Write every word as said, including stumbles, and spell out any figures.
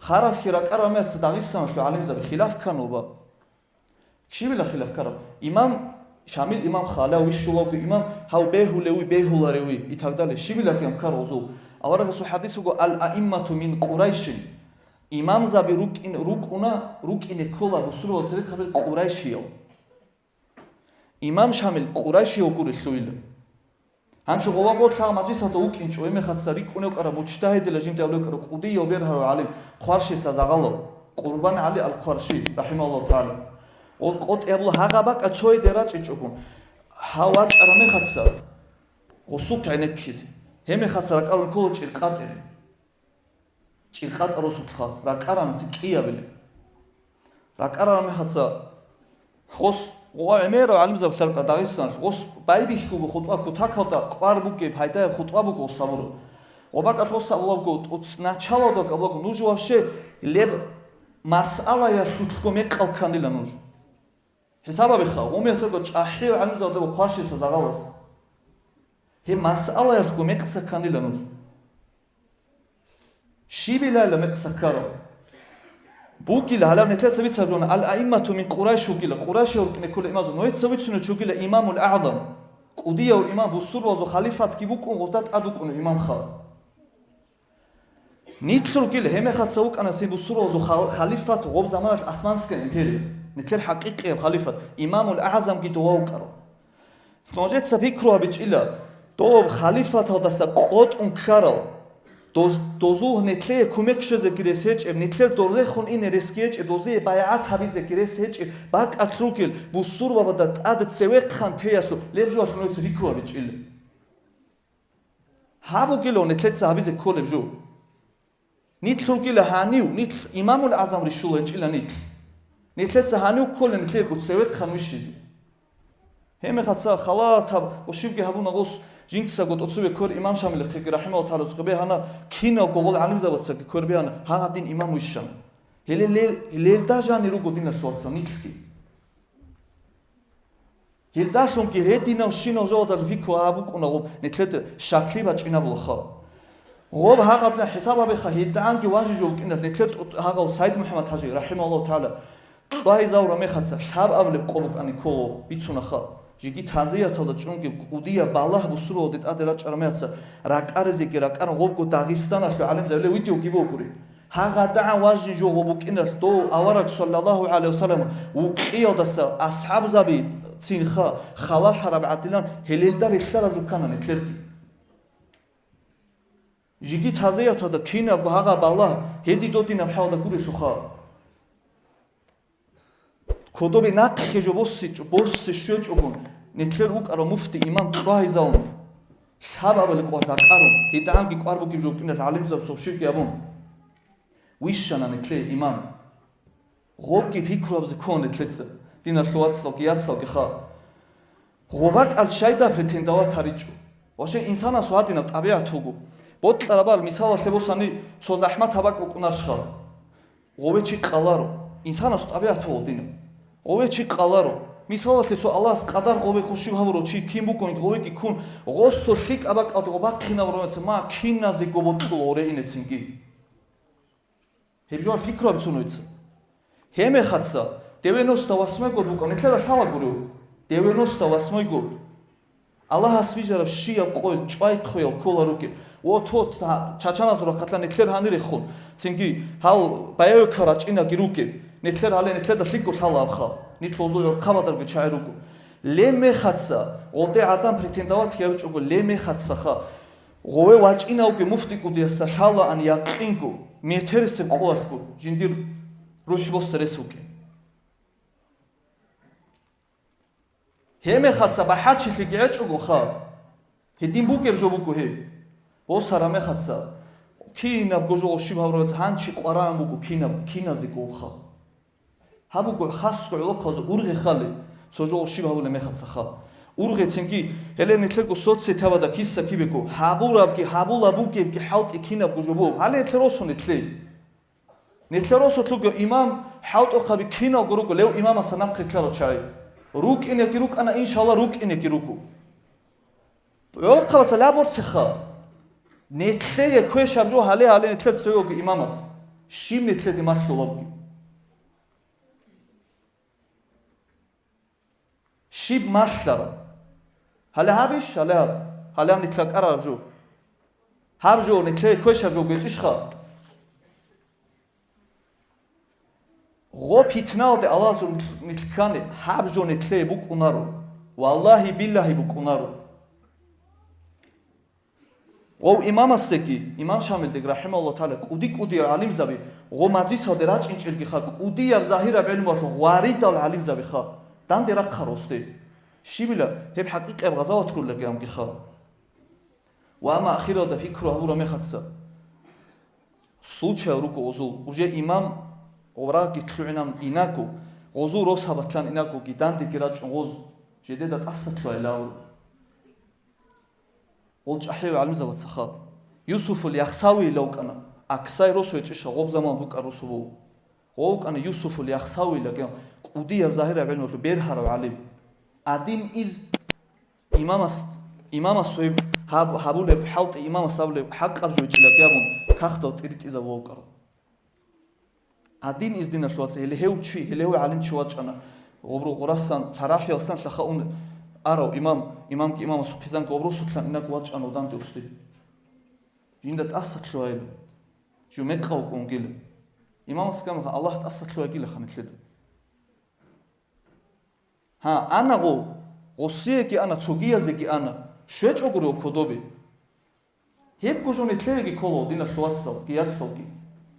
Хъаралъи ракӀараб мехалъ Дагъистаналъул гӀалимзаби хилаф ккана гьаб. Щибила хилаф ккараб? Имам Шамил имам хала, вищулавго имам, гьав бегьулевуй, бегьуларевуй и так далее. Щибила ккан ккар гъозул? Аварагасул хадис буго: «Ал-аиммату мин Къурайшин». Имамзаби рукӀин-, рукӀуна, рукӀине ккола бусурбабаз церехъаби Къурайшиял. Имам Шамил Къурайшияв гурелъулила. Гьанчо гъова-гъо лъагӀ мажлисалда вукӀинчӀо, гьеб мехалъ рикӀкӀунев вукӀарав муджтагьидила жинда абулев вукӀарав кӀудияв бергьарав гӀалим Хъваршиса загьалав, Къурбан ГӀали ал-Хъварши, рахӀимагьуллагьу тагӀала. Гъо къотӀи гьабула гьагъа бакӀа цояде рачӀичӀого, гьав вачӀараб мехалъ гъосухъ гӀенеккизе. Гьеб мехалъ ракӀалде ккола чӀиркъатӀире. ЧӀиркъатӀа росулъха ракӀарана цин кӀиябилеб. РакӀарараб мехалъ гъос, гъо гӀемерав гӀалимзаб лъаркъа Дагъистаналъ, гъос байбихьуго хутӀба кутакалда кӀвар бугеб гьайдаяб хутӀба буго гъос гьабураб. Гъо бакӀалъ гъос абулаго, тӀоц-, началалда абулаго, нуж вообще леб масъалаялъулъго мекъал кканила нуж. ХӀисаб гьабеха, гъо мехалъ чӀахӀияв гӀалимзаб Хъваршиса загьалас. Гьеб масъалаялъго мекъса кканила нуж. Щибилайила мекъса ккарав? Бугила, гьалав нилъеца бицаржуна, ал-аиммату мин Къурайш вугила, Къурайшияв рукӀине ккола имамзул. Нужеца вицунев чи вугила имамул агӀзам, кӀудияв имам, бусурбабазул халифатги букӀун, гъозда тӀад вукӀунев имамха. Нилъ ругел, гьеб мехалъ вукӀана цин бусурбабазул хал-, халифат гъоб заманалъ Османская империя, нилъер хӀакъикъияб халифат, имамул агӀзамги дова вукӀарав. Нужеца пикру гьабичӀила, дов халифаталдаса къотӀун ккарал, доз-, дозул нилъее кумек щвезеги рес гьечӀеб, нилъер дордехун ине ресги гьечӀеб, дозие байгӀат гьабизеги рес гьечӀеб, бакӀалъ ругел бусурбабазда тӀад цевехъан теялъул, леб жоялъул нужеца пикру гьабичӀила. Гьаб бугилан нилъеца гьабизе кколеб жо. Нилъ ругила гьанив, нилъ имамул агӀзам рищула гьечӀила нилъ. Нилъеца гьанив кколин нилъего цевехъан вищизе. Гьеб мехалъ халатаб ва щибги гьабуна гъос, жинцаго тӀоцебе кквер имам Шамилихъеги рахӀимагьуллагьу тагӀала, цохӀо бегьана, кинавго гъол гӀалимзабацаги кквер бегьана, гьагъадин имам вищана. Гьеле лел-, лелда жанир руго диналъул вацал нилъги. Гьелдалъунги гьединав щинав жавадал пикру гьаб букӀуна гъоб, нилъеда щаклъи бачӀинабулаха. Гъоб гьагъадна хӀисаб гьабеха, гьедагӀанги важи жо букӀиналъ, нилъер тӀу-, гьагъав Сайид МухӀаммад ХӀажи, рахӀимагьуллагьу тагӀала, кьвагьизавра мехаца лъабабилеб къо букӀани кколо бицунаха. Жеги тазияталда чӀунги кӀудияб балагь бусурбабазде тӀаде рачӀараб мехаца ракӀаризеги ракӀарун гъобго Дагъистаналъул гӀалимзабиле видеоги богури. ГьагъадагӀан важни жо гъо букӀиналъ дов авараг, саллаллагьу гӀалайгьи вассалам, вукъиялдаса асхӀабзаби цинха халалъараб гӀадилан гьелелда релълъараб жо ккана нилъерги. Жеги тазияталда кинабго гьагъа балагь, гьеди додинаб хӀалда гурелъулха. Кодобе нахъе жо боссичӀо-, боссе щвечӀого, нилъер вукӀарав муфти имам кьвагьизавун, лъабабали къвалъ ракӀарун, гьитӀанги кӀвар бугеб жо букӀиналъ гӀалимзаб цо щибги абун. Вищана нилъее имам. Гъобги пикру гьабизе ккола нилъеца, диналъул вацалги яцалги ха. Гъобакъал чайда претендовать гьаричӀо. Вообще инсанас гьадинаб тӀабигӀат буго. Бокьарабал мисалалъе босани, цо захӀмат гьабакӀ букӀунарищха? Гъове чи къаларо. Инсанас тӀабигӀат гьодинаб. Гъове чи къаларо. Мисалалъе, цо Аллагьас къадар гъове хушиб гьабурав чи кин бугониги, гъовеги ккун, гъосо лъикӀаб бакӀалда гъо бахъинабураница, ма киназего бокьула гъоре инецинги. Гьеб жо пикру гьабицун вецин. Гьеб мехаца, девяносто восьмой год букӀана, нилъеда лъала гурев. Девяносто восьмой год. Аллагьас бижараб щияб къойил чӀвай хъвеял ккола ругел. Вот, вот, гьа, чачаназул рахъалъа нилъер гьанирехун, цинги гьал баявикал рачӀинаги ругел. Нилъер гьале нилъеда лъикӀго лъала абха. Нилъ гъозул гӀурхъабадарго чагӀи руго. Ле мехаца, гъолде гӀадан претендовать гьабичӀого, ле мехацаха. Гъове вачӀинавги муфти кӀудиясда лъалаан якъинго, метерисеб къоялъго жиндир рухӀ босарес вукӀин. Гьеб мехаца бахӀарчилъиги гьечӀого ха. Гьедин бугеб жо буго гьеб. Босара мехаца, кинабго жо гъо щиб гьабураб гьанчи къвараан буго кинаб, киназе гобха. Гьаб буго хасго гӀолохъабазул ургъе хали, цо жо гъо щиб гьабулеб мехаца ха. Ургъецинги, гьеле нилъерго соцсетабада киса кибего, гьабурабги, гьабула бугебги хӀалтӀи кинабго жо буго. Гьале нилъер росун нилъей. Нилъер росулъ руго имам, хӀалтӀухъаби киналго руго, лев имамаса нахъе ккарал чагӀи. РукӀинеги рукӀана, иншалла, рукӀинеги руго. ГӀолохъабаца лаборцеха. Нилъее квешаб жо гьале-гьале нилъер цеве вуго имамас. Щиб нилъеде малъулебги? Щиб малъараб? Гьале гьабищ, гьале гьаб. Гьале гьаб нилъ ккарараб жо. Гьаб жо нилъее квешаб жо гьечӀищха? Гъо питналде Аллагьасул нилъ ккани, гьаб жо нилъее букӀунаро. Валлагьи-биллагьи букӀунаро. Гъов имамасдеги, имам Шамилдеги, рахӀимагьуллагьу тагӀала, кӀуди-кӀудияв гӀалимзаби, гъо мажлисалде рачӀинчӀелгиха, кӀудияб загьираб гӀелмуялъул гъваридал гӀалимзабиха, данде рахъа росде. Щибила гьеб хӀакъикъияб гъазават гурилан гьабгиха. Ва амма ахиралда пикру гьабураб мехаца, случай руго гъозул, уже имам гъорагги лъугӀинан инаго, гъозул рос гьабатлъан инагоги, дандеги рачӀун гъоз, жедеда тӀаса лъугьайилан абур. Гъол чӀахӀияв гӀалимзабацаха. Юсуфул Яхсавийилан вукӀана, Аксай рос гьечӀища, гъоб заман букӀа росу буго. Гъов вукӀана Юсуфул Яхсавийилан, кӀудияб загьираб гӀелмуялъул бергьарав гӀалим. Гьадин из имамас, имамас гьеб гьаб-, гьабулеб хӀалтӀи, имамас гьабулеб хӀакъаб жо гьечӀилан абун, кагътал тӀиритӀизабулев вукӀарав. Гьадин из, диналъул вацал, гьеле гьев чи, гьеле гьев гӀалим чи вачӀана, гъобру гъурасан, лъаралъиялсан лъаха ун арав имам, имамги имамасухъизанги гъоб росулъан инаг вачӀана данде усде. Жинда тӀаса лъугьайилан. Жо мекъав вукӀунгила. Имамас гьамаха Аллагь тӀаса лъугьайгилаха нилъеда. Гьа, ана гъов, гъосиеги ана, цогиязеги ана, щвечӀого гурев кодобе. Гьебго жо нилъееги ккола, диналъул вацалги яцалги.